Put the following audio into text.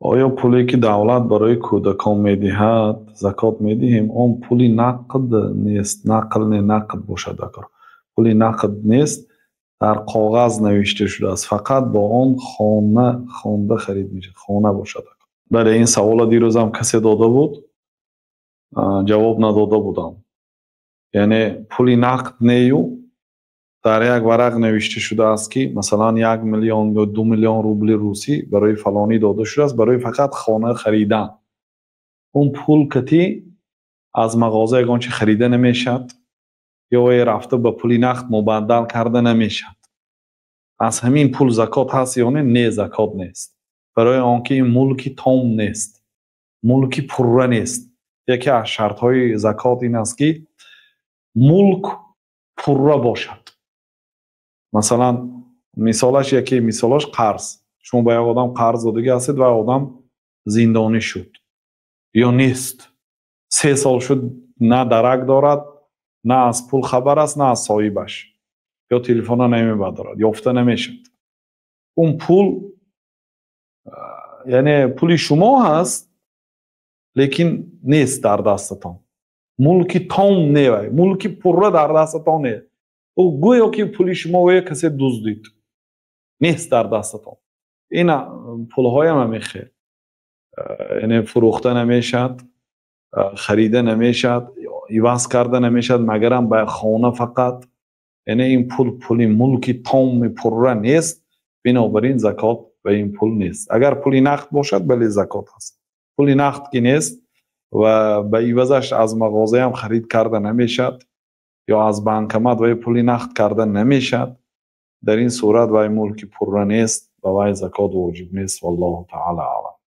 Оё пуле, ки давлат барои кӯдакон медиҳад, закот медиҳем? Он пули нақд нест. Нақл не, нақд бошад дакор. Пули нақд нест, дар коғаз навишта шудааст. Фақат бо он хона хонда харид мешавад. Хона бошад. Бале, ин савола дирӯзам касе дода буд, ҷавоб надода будам. Яъне пули нақд нею, дар як варақ навишта шудааст, ки масалан 1 миллион ё 2 миллион рубли русӣ барои фалонӣ дода шудааст барои фақат хона харидан. Он пул кати аз мағоза ягон чи харида намешавад ё вай рафта ба пули нақд мубаддал карда намешавад. Аз ҳамин пул закот ҳаст ё не? Не, закот нест, барои он ки ин мулки том нест, мулки пурра нест. Яке аз шартҳои закот ин аст, ки мулк пурра бошад. Масалан, мисолаш, яке мисолаш қарз. Шумо ба як одам қарз додагӣ ҳастед ва одам зиндонӣ шуд ё нест, 3 сол шуд, на дарак дорад, на аз пул хабар аст, на аз соҳибаш, ё телефона намебардорад, ёфта намешавад. Он пул, яъне пули шумо ҳаст, лекин нест дар дастатон. Мулки том не, вай мулки пурра дар дастатон не. Ӯ гӯё ки пули шумо ве касе дуздид, нест дар дастатон. Ин пулҳоям ҳамин хел, яъне фурӯхта намешавад, харида намешавад, иваз карда намешавад, магарам ба хона фақат. Яъне ин пул пули мулки томи пурра нест, бинобар ин закот ба ин пул нест. Агар пули нақд бошад, бале, закот ҳаст. Пули нақд ки нест ва ба ивазаш аз мағозаям харид карда намешавад ё аз банкомат вай пули нақд карда намешавад, дар ин сурат вай мулки пурра нест, ба вай закот воҷиб нест. Валлоҳу таъала аълам.